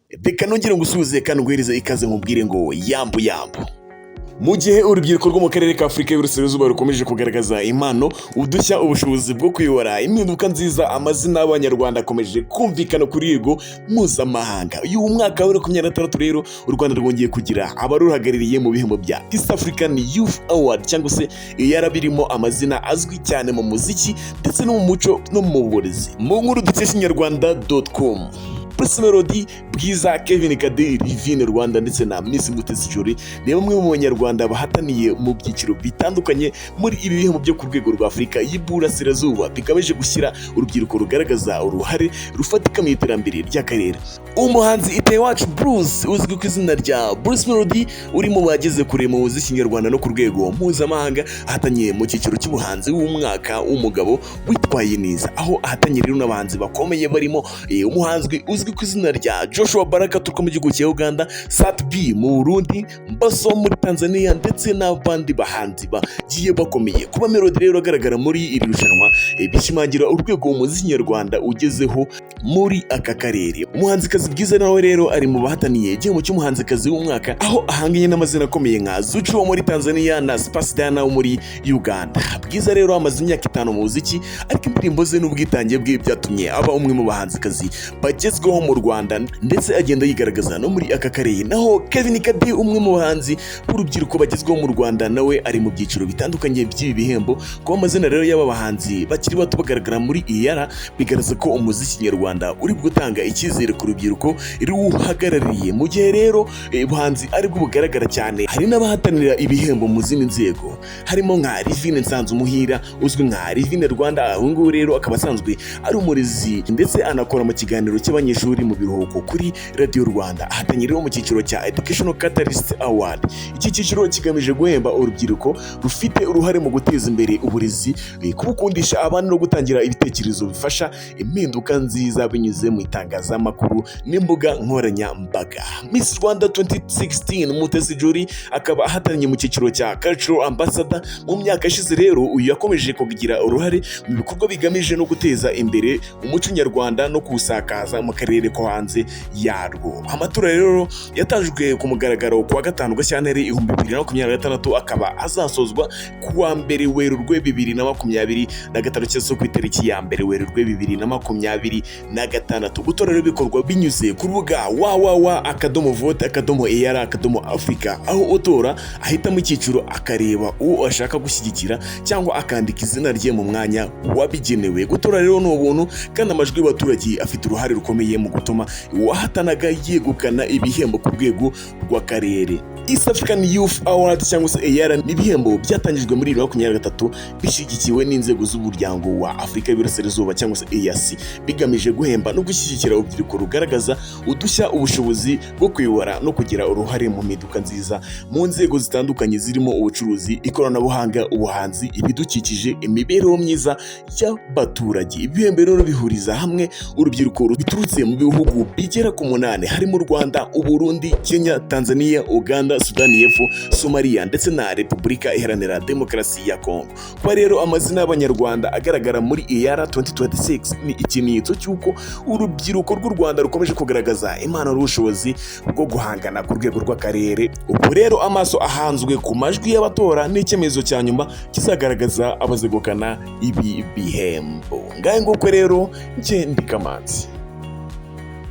Reka nongere ngusuhuze kandi nguhereze ikaze, nkubwire ngo yambu yambu. Mu gihe urubyiruko rwo mu karere ka Afurika y'Uburasirazuba rukomeje kugaragaza impano, udushya, ubushobozi bwo kuyobora impinduka nziza, amazina y'Abanyarwanda akomeje kumvikana ku rwego mpuzamahanga. Uyu mwaka wa 2026 rero, u Rwanda rwongeye kugira abaruhagarariye mu bihembo bya East African Youth Award cyangwa se EALA, birimo amazina azwi cyane mu muziki ndetse no mu muco no mu burezi. Mu nkuru dukesha inyarwanda.com, Bruce Melody, Bwiza, Kevin Kade, Livine Rwanda ndetse na Miss Mutesi Jolly ni bamwe mu Banyarwanda bahataniye mu byiciro bitandukanye muri ibi bihembo byo ku rwego rwa Afurika y'Iburasirazuba, bigamije gushyira urubyiruko rugaragaza uruhare rufatika mu iterambere ry'akarere. Umuhanzi Itahiwacu Bruce uzwi ku izina rya Bruce Melody, uri mu bageze kure mu muziki nyarwanda no ku rwego mpuzamahanga, ahatanye mu cyiciro cy'umuhanzi w'umwaka w'umugabo witwaye neza, aho ahatanye rero n'abahanzi bakomeye barimo umuhanzi uzwi ku izina rya Joshua Baraka aturuka mu gihugu cya Uganda, Sat B mu Burundi, Mbosso muri Tanzania ndetse n'abandi bahanzi bagiye bakomeye. Kuba Melody rero agaragara muri iri rushanwa bishimangira urwego umuziki nyarwanda ugezeho muri aka karere. Umuhanzikazi Bwiza nawe rero ari mu bahataniye igihembo cy'umuhanzikazi w'umwaka, aho ahanganye n'amazina akomeye nka Zuchu wo muri Tanzania na Spice Diana wo muri Uganda. Bwiza rero amaze imyaka 5 mu muziki, ariko indirimbo ze n'ubwitange bwe byatumye aba umwe mu bahanzikazi bagezweho mu Rwanda, ndetse agenda yigaragaza no muri aka karere. Naho Kevin Kade, umwe mu bahanzi b'urubyiruko bagezweho mu Rwanda, nawe ari mu byiciro bitandukanye by'ibi bihembo. Kuba amazina rero y'aba bahanzi bakiri bato bagaragara muri EALA bigaragaza ko umuziki nyarwanda uri gutanga icyizere ku rubyiruko ruwuhagarariye. Mu gihe rero ubuhanzi aribwo bugaragara cyane, hari n'abahatanira ibihembo mu zindi nzego, harimo nka Livine Nsanzumuhira uzwi nka Livine Rwanda. Uyu nguyu rero akaba asanzwe ari umurezi ndetse anakora mu kiganiro cy'abanyeshuri mu biruhuko kuri Radio Rwanda. Ahatanye rero mu cyiciro cya Educational Catalyst Award. Iki cyiciro kigamije guhemba urubyiruko rufite uruhare mu guteza imbere uburezi, kubukundisha abandi no gutangira ibitekerezo bifasha impinduka nziza binyuze mu itangazamakuru n'imbuga nkoranyambaga. Miss Rwanda 2016 Mutesi Jolly akaba ahatanye mu cyiciro cya Cultural Ambassador. Mu myaka ishize rero, uyu yakomeje kugira uruhare mu bikorwa bigamije no guteza imbere umuco nyarwanda no kuwusakaza mu karere ko hanze yarwo. Amatora rero yatanzwe ku mugaragaro ku wa 5 Gashyantare 2026, akaba azasozwa ku wa 1 Werurwe 2026, cyangwa se ku itariki ya 1 Werurwe 2026. Gutora rero bikorwa binyuze ku rubuga www.vote.eala.africa, aho utora ahitamo icyiciro, akareba uwo ashaka gushyigikira cyangwa akandika izina rye mu mwanya wabigenewe. Gutora rero ni ubuntu, kandi amajwi y'abaturage afite uruhare rukomeye mu gutuma uwahatanaga yegukana ibihembo ku rwego rw'akarere. East African Youth Award cyangwa se EALA ni ibihembo byatangijwe muri 2023, bishyigikiwe n'inzego z'umuryango wa Afurika y'Iburasirazuba cyangwa se EAC, bigamije guhemba no gushyigikira urubyiruko rugaragaza udushya, ubushobozi bwo kuyobora no kugira uruhare mu mpinduka nziza mu nzego zitandukanye zirimo ubucuruzi, ikoranabuhanga, ubuhanzi, ibidukikije, imibereho myiza y'abaturage. Ibihembo rero bihuriza hamwe urubyiruko biturutse mu bihugu bigera ku munani, harimo u Rwanda, Uburundi, Kenya, Tanzania, Uganda, Sudani y'Epfo, Somalia ndetse na Repubulika Iharanira Demokarasi ya Kongo. Kuba rero amazina y'Abanyarwanda agaragara muri EALA 2026 ni ikimenyetso cy'uko urubyiruko rw'u Rwanda rukomeje kugaragaza impano n'ubushobozi bwo guhangana ku rwego rw'akarere. Ubu rero amaso ahanzwe ku majwi y'abatora n'icyemezo cya nyuma kizagaragaza abazegukana ibi bihembo. Ngahe nguko rero, njye ndi Kamanzi.